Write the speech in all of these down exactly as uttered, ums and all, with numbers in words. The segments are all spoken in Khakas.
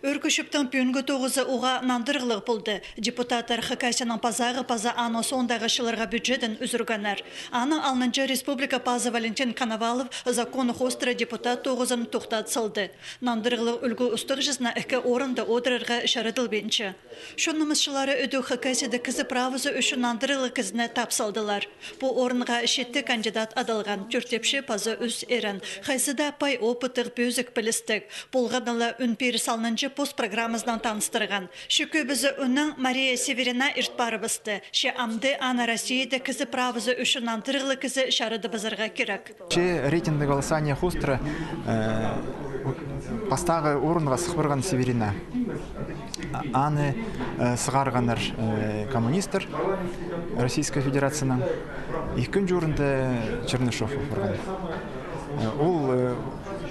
Ӧӧркі чӧптің пӱӱнгі тоғызы уғаа нандырығлығ полды. Депутаттар Хакасияның пазағы паза аның соондағы чылларға бюджедін ӱзӱргеннер. Аның алнынҷа республика пазы Валентин Коновалов закон хоостыра депутат тоғызын тохтат салды. Нандырығлығ ӱлгӱ устағҷызына ікі орында одырарға чарадылбинча. Чон намысчылары ідӧк Хакасияда кізі правазы ӱчӱн нандырығлығ кізіні тап салдылар. Пу орынға читі кандидат адалған, тӧртепчі паза ӱс ирен. Хайзы даа пай опыттығ, пӧзік пілістіг. Полғаны ла, ӱн пиріс алнынҷа пос программазынаң таныстырған. Че кӧбізі ӱннең Мария Северина ирт парыбысты. Че амды аны Россияда кізі правазы ӱчӱн нандырығлығ кізі чарадыбызарға кирек. Че рейтингтіг голосование хоостыра, э, пастағы орынға сых парған Северина. А-, аны, э, сығарғаннар, э, коммунистер Российскай Федерацияның. Ікінҷі орында Чернышов парған. Э, ол, э,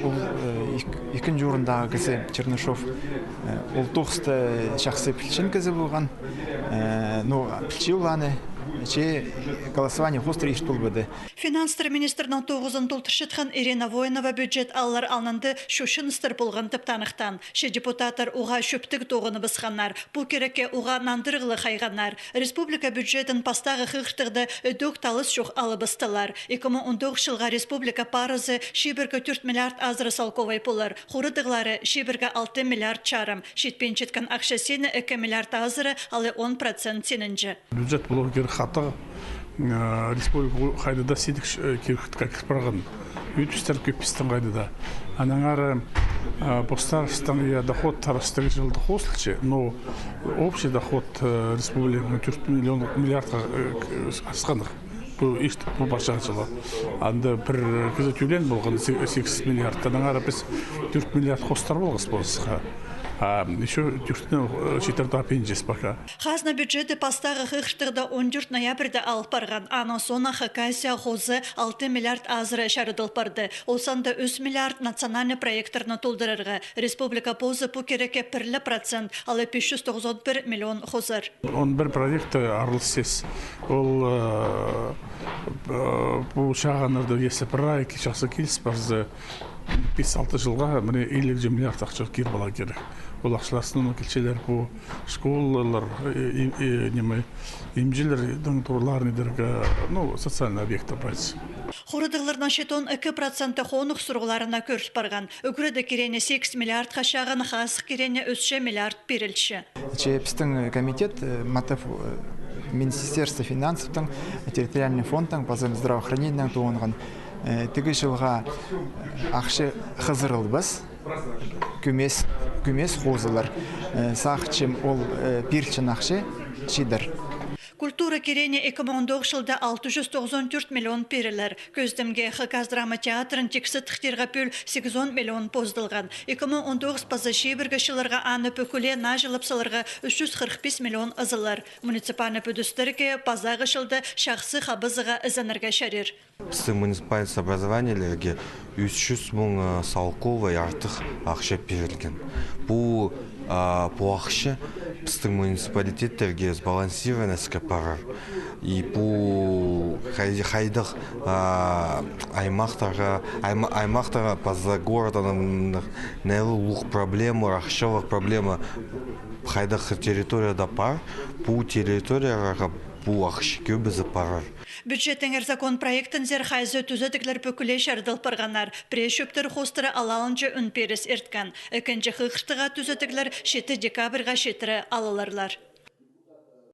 ол, э, ік-, ікінҷі орындағы кізі Чернышов, э, ол тоғысты чахсы пілчең кізі полған. Э, но пілче ол аны, че голосование хоостыра ирт полбады. Финанстар министрінің тоғызын толдырчатхан Ирина Воинова бюджет алар алнында чочыныстар полған тіп таныхтаан. Че депутаттар уғаа чӧптіг тоғыныбысханнар. Пу кирекке уғаа нандырығлығ хайғаннар. Республика бюджедін пастағы хығыртығда ідӧк талыс чох алыбыстылар. Ікі муң он тоғызынҷы чылға республика паразы чибіргі тӧрт миллиард азыра салковай полар. Хорыдығлары чибіргі алты миллиард чарым. Читпинчеткен ахча сині ікі миллиард азыра, алай он процент синінҷе. Бюджет поларға кирек хатығ, э, республика хайдағ-да сидік, э, киректіг кір парған. Ӧдістер кӧп пістің хайдағ-да. Аннаңар, э, постарыстың, я, доход тарастығы чылда хозылча, но общий доход, э, республиканың тӧрт миллион миллиардха, э, к-, асханнығ. Пу ирт, пу парча чылы. Анда пір кізі тӧлеен полған се-, сигіс миллиард. Аннаңар піс тӧрт миллиард хостар полғабыс посха. А ещё тӧртін, э, читірдіп апинчес пока. Хазна бюджеті пастағы хығыртығда он тӧрт ноябрьда алып парған. Аның соонаң Хакасия хозы алты миллиард азыра чарыдыл парды. Ол санда ӱс миллиард национальный проекттерні толдырарға. Республика позы пу кирекке пір ле процент, алай пис чӱс тоғызон пір миллион хозар. Он пір проект араласчабыс. Ол, э, э, пу чағыннарда, если прай чахсы киліс парза, пис-алты чылға мына илиг миллиард ахча кир полар кирек. Ол ахчалар основном килчелер пу школалар, э, и, и, ниме, имҷілернің турларын идерге, ну, социальный объекттер прайзы. Хорыдығларның читон ікі проценті хоных сурығларына кӧріл парған. Ӱгредіг киреені сигіс миллиардха чағын, хазых киреені ӱс чӱс миллиард пирілче. Че пістің, э, комитет, э, матап, э, Министерство финансовтың, территориальный фондтың, паза здравоохранениенің тоғынған, э, тігі чылға, э, ахча хызырылбас, кӧмес, кӧмес хозылар. Э, сағынчам, ол, э, пирілчең ахча чидер. Культура киреені ікі муң он тоғызынҷы чылда алты чӱс тоғызон тӧрт миллион пирілер. Кӧзідімге, Хакас драма театрын тиксі тыхтирға пӧл сигізон миллион поздылған. Ікі муң он тоғыс паза чибіргі чылларға аны пӱкӱле наҷылап саларға ӱс чӱс хырых пис миллион ызылар. Муниципальный пӱдістерге пазағы чылда чахсы хабызығға ізенерге чарир. Пістің муниципальный образованиелерге ӱс чӱс муң, э, салковай артых ахча пирілген. Пу, а, пу ахча пістің муниципалитеттерге сбалансированностька парар. И пу хай-, хайдағ, а, аймахтарға, айма-, аймахтарға паза городтың неле улуғ проблема, ахчалығ проблема хайдағ территорияда пар, пу территорияларға пу ахча кӧбізі парар. Бюджеттеңер закон проектінзер хайзы тӱзедіглер пӱкӱле чарыдыл парғаннар. Пірее чӧптер хоостыра алалынҷа ӱн пиріс ирткен. Ікінҷі хығыртыға тӱзедіглер читі декабрьға читіре алыларлар.